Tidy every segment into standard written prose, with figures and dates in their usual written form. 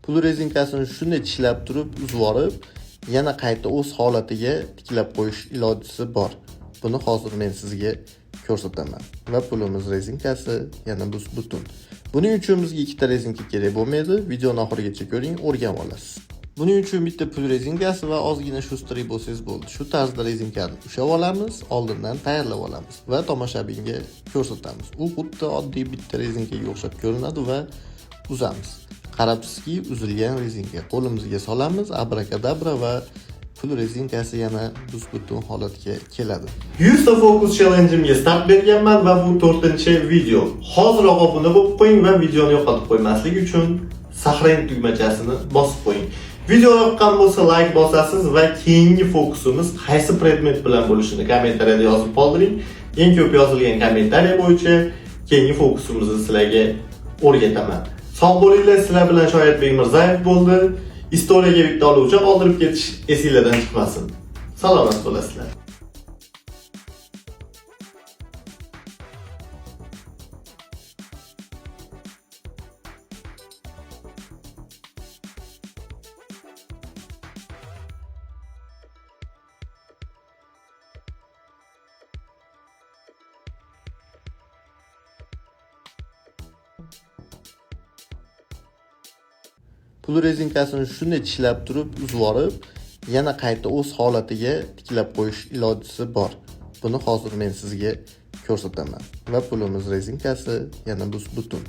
Pul rezinkasini shunday tishlab turib uzvorib, yana qayta o'z holatiga tiklab qo'yish ilojisi bor. Buni hozir men sizga ko'rsataman. Va pulimiz rezinkasi yana bus-butun. Buning uchun bizga ikkita rezinka kerak bo'lmaydi. Videoni oxirigacha ko'ring, o'rganib olasiz. Buning uchun bitta pul rezinkasi va ozgina шустрый bo'lsangiz bo'ldi. Shu tarzda rezinkani ushlab olamiz, oldindan tayyorlab olamiz va tomoshabinga ko'rsatamiz. U xuddi oddiy bitta rezinkaga o'xshab ko'rinadi va uzamiz. Qarabsizki, uzilgan rezinka qo'limizga solamiz, abrakadabra va pul rezinkasi yana bus-butun holatga keladi. 100 ta fokus challenge'imga start berganman va bu 4-video. Hoziroq obuna bo'lib qo'ying va videoni yo'qotib qo'ymaslik uchun сохранить tugmachasini bosib qo'ying. Video yoqqan bo'lsa like bosasiz va keyingi fokusimiz qaysi predmet bilan bo'lishini kommentariyada yozib qoldiring. Eng ko'p yozilgan kommentariya bo'yicha keyingi fokusimizni sizlarga o'rgataman. Sog' bo'linglar, sizlar bilan Shoyatbek Mirzayev bo'ldi. Istoriyaga bitta oluvchi qoldirib ketish esinglardan chiqmasin. Salomat bo'lasizlar. Pul rezinkasini shunday tishlab turib uzvorib, yana qayta o'z holatiga tiklab qo'yish ilojisi bor. Buni hozir men sizga ko'rsataman. Va pulimiz rezinkasi yana bus-butun.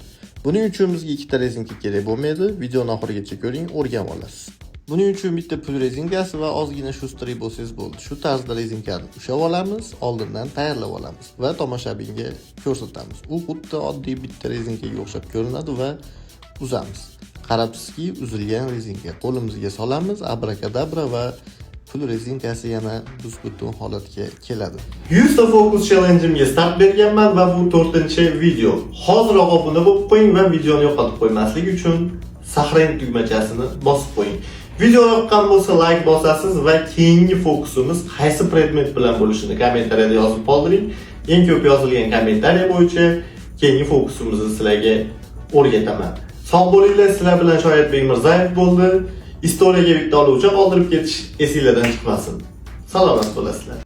Buning uchun bizga ikkita rezinka kerak bo'lmaydi. Videoni oxirigacha ko'ring, o'rganib olasiz. Buning uchun bitta pul rezinkasi va ozgina шустрый bo'lsangiz bo'ldi. Shu tarzda rezinkani ushlab olamiz, oldindan tayyorlab olamiz va tomoshabinga ko'rsatamiz. U xuddi oddiy bitta rezinkaga o'xshab ko'rinadi va uzamiz. Qarabsizki, uzilgan rezinka qo'limizga solamiz, abrakadabra va pul rezinkasi yana bus-butun holatga keladi. 100 ta fokus challenge'imga start berganman va bu 4-video. Hoziroq obuna bo'lib qo'ying va videoni yo'qotib qo'ymaslik uchun сохранить tugmachasini bosib qo'ying. Video yoqqan bo'lsa like bosasiz va keyingi fokusimiz qaysi predmet bilan bo'lishini kommentariyada yozib qoldiring. Eng ko'p yozilgan kommentariya bo'yicha keyingi fokusimizni sizlarga o'rgataman. Sog' bo'linglar, sizlar bilan Shoyatbek Mirzayev bo'ldi. Istoriyaga bitta oluvchi qoldirib ketish esinglardan chiqmasin. Salomat bo'lasizlar.